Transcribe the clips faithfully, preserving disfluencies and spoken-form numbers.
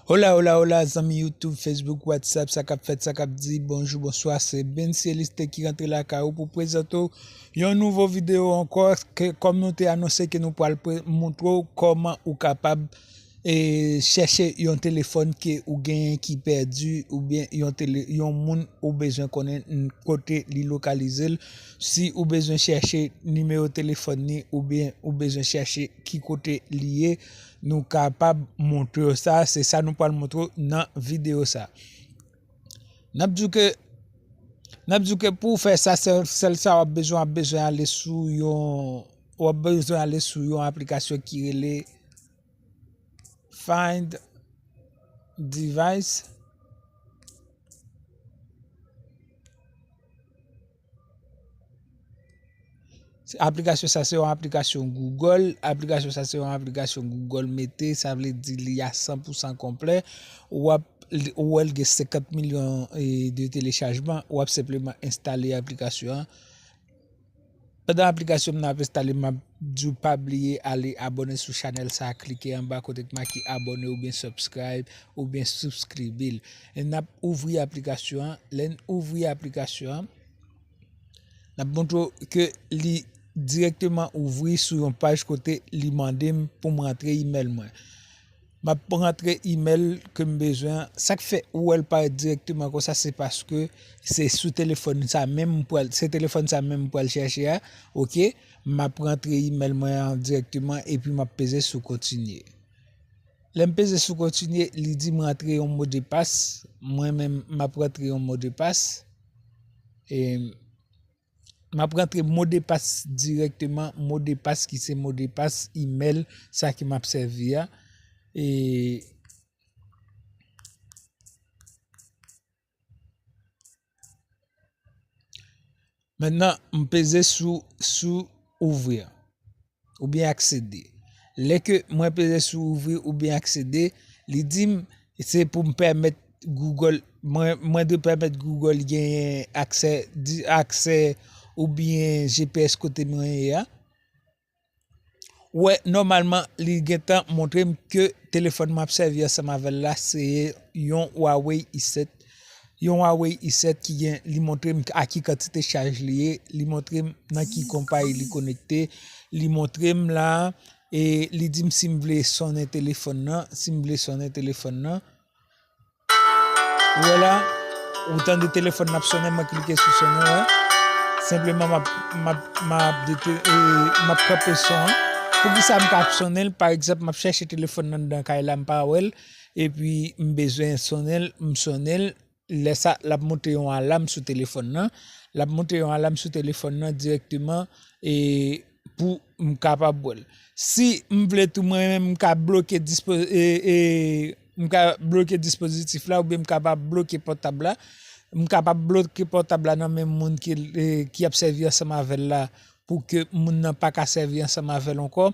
Hola, hola, hola, zanmi YouTube, Facebook, WhatsApp, sa k ap fèt, sa k ap di, bonjou, bonswa, se Bency Eliste ki rantre lakay ou pou prezante w yon nouvo videyo ankò, ke, kòm nou te anonse ke nou pral pre-, montre w kòman ou kapab, e, chèche yon telefòn ke ou genyen ki pèdi, oubyen yon tele-, yon moun ou bezwen konnen n-, kote li lokalize l. Si ou bezwen chèche nimewo telefòn li, oubyen ou bezwen chèche ki kote li ye, nou kapab montre w sa, se sa nou pral montre w nan videyo sa. N ap di w ke, n ap di w ke pou w fè sa, sèl, sèl sa w ap bezwen, w ap bezwen ale sou yon, w ap bezwen ale sou yon aplikasyon ki rele Find Device. Se, aplikasyon sa se yon aplikasyon Google. Aplikasyon sa se yon aplikasyon Google mete, sa vle di li a san pou san konplè. W ap, ou wè l gen senkant milyon, e, de telechajman. W ap senpleman enstale aplikasyon an. Pandan aplikasyon m nan ap enstale, m ap di w pa bliye ale abòne sou chanèl sa, klike anba kote k make abòne oubyen subscribe oubyen subscribe l. E n ap ouvri aplikasyon an. Lè n ouvri aplikasyon an, n ap montre w ke li dirèkteman ouvri sou yon paj kote li mande m pou m rantre imèl mwen. M ap rantre imèl ke m bezwen an. Sa k fè ou wè l parèt dirèkteman konsa, se paske se sou telefòn sa menm m pral, se telefòn sa menm m pral chèche a, oke? M ap rantre imèl mwen an dirèkteman epi m ap peze sou kontinye. Lè m peze sou kontinye, li di m rantre yon modepas. Mwen menm, m ap rantre yon modepas. E m ap rantre modepas dirèkteman, modepas ki se modepas imèl sa ke m ap sèvi a. E mentnan, m peze sou, sou ouvrir oubyen aksede. Lè ke mwen peze sou ouvrir oubyen aksede, li di m se pou m pèmèt Google, mwen, mwen dwe pèmèt Google genyen aksè, di, aksè oubyen G P S kote mwen ye a. Wè, nòmalman, li gentan montre m ke telefòn m ap sèvi ansanm avè l la, se yon Huawei i sèt. Yon Huawei i sèt ki gen, li montre m a ki kantite chaj li ye, li montre m nan ki konpayi li konekte, li montre m la, e li di m si m vle sonnen telefòn nan, si m vle sonnen telefòn nan. Ou wè la, ou tande telefòn nan ap sonnen, mwen klike sou sonnen, wè. Senpleman, m ap, m ap, m ap dete-, e, m ap kanpe son an. Poukisa m ka ap sonnen l? Pa egzanp, m ap chèche telefòn nan anndan kay la, m pa wè l. Epi, m bezwen sonnen l, m sonnen l. Lè sa, l ap monte yon alam sou telefòn nan. L ap monte yon alam sou telefòn nan dirèkteman, e, pou m kapab wè l. Si m vle tou, mwen menm, m ka bloke dispo-, e, e, m ka bloke dispozitif la, oubyen m kapab bloke pòtab la. M kapab bloke pòtab la nan men moun ki, e, ki ap sèvi ansanm avè l la, pou ke moun nan pa ka sèvi ansanm avè l ankò.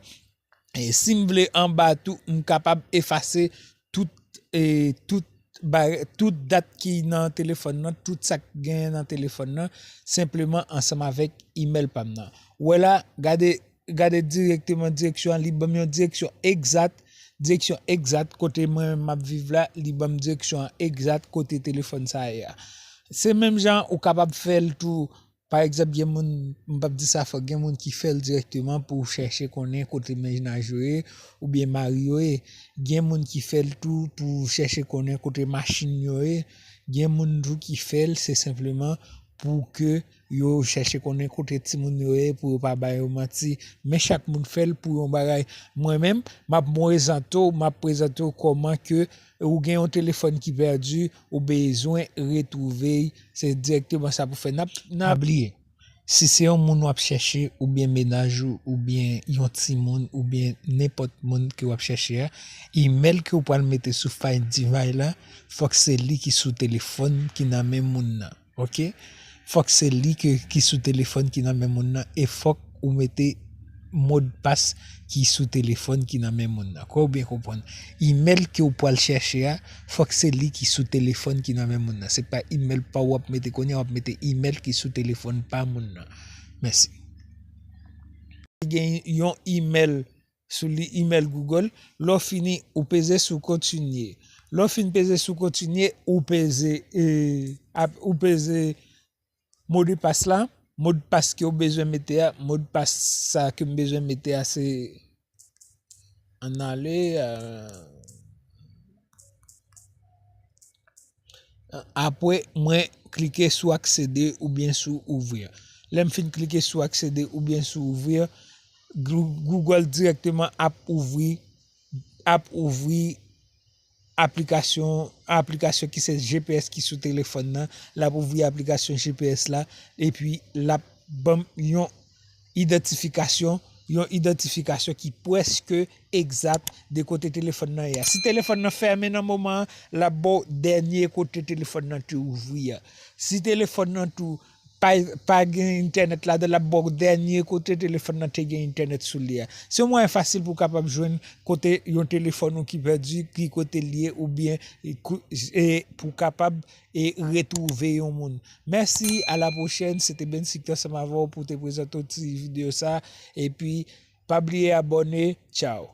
E si m vle anba tou, m kapab efase tout, e, tout ba-, tout dat ki nan telefòn nan, tout sa k genyen nan telefòn nan, senpleman ansanm avèk imèl pa m nan. Ou wè la, gade, gade dirèkteman direksyon an, li ban m yon direksyon egzat, direksyon egzat kote mwen menm m ap viv la, li ban m direksyon an egzat kote telefòn sa a ye a. Se menm jan ou kapab fè l tou. Pa egzanp, gen moun, m p ap di sa fò, gen moun ki fè l dirèkteman pou chèche konnen kote mennaj yo ye, oubyen mari yo ye. Gen moun ki fè l tou pou chèche konnen kote machin yo ye. Gen moun tou ki fè l, se senpleman pou ke yo chèche konnen kote timoun yo ye, pou yo pa ba yo manti. Men chak moun fè l pou yon bagay. Mwen menm, m ap prezante w, m ap prezante w kòman ke ou gen yon telefòn ki pèdi, ou bezwen retwouve l, se dirèkteman sa pou fè. N ap, n ap bliye. Si se yon moun w ap chèche, oubyen mennaj ou, oubyen yon timoun, oubyen nenpòt moun ke w ap chèche a, imèl ke w pral mete sou Find Device la, fòk se li ki sou telefòn ki nan men moun nan. Oke? Fòk se li ke, ki sou telefòn ki nan men moun nan, e fòk ou mete modpas ki sou telefòn ki nan men moun nan. Kwè w byen konprann. Imèl ke w pral chèche a, fòk se li ki sou telefòn ki nan men moun nan. Se pa imèl pa w w ap mete kounye a, w ap mete imèl ki sou telefòn pa moun nan. Mèsi. Gen yon imèl sou li, imèl Google. Lè w fini, ou peze sou kontinye. Lè w fin peze sou kontinye, ou peze, e, ap, ou peze modpas la, modpas ke w bezwen mete a, modpas sa ke m bezwen mete a, se ann ale, euh, apre, mwen klike sou aksede oubyen sou ouvrir. Lè m fin klike sou aksede oubyen sou ouvrir, Gou-, Google dirèkteman ap ouvri, ap ouvri aplikasyon, aplikasyon ki se G P S ki sou telefòn nan, l ap ouvri aplikasyon G P S la, epi l ap ban m yon idantifikasyon, yon idantifikasyon ki prèske egzak de kote telefòn nan ye a. Si telefòn nan fèmen nan moman an, l ap ba w dènye kote telefòn nan te ouvri a. Si telefòn nan tou pa, pa gen entènèt ladan, l ap ba w dènye kote telefòn nan te gen entènèt sou li a. Se yon mwayen fasil pou w kapab jwenn kote yon telefòn ou ki pèdi, ki kote l ye, oubyen, e, kou-, e pou w kapab, e, retwouve yon moun. Mèsi, a la pwochèn. Se te Bensik ansanm avè w pou te prezante w ti videyo sa. Epi, pa bliye abòne. Tchaw.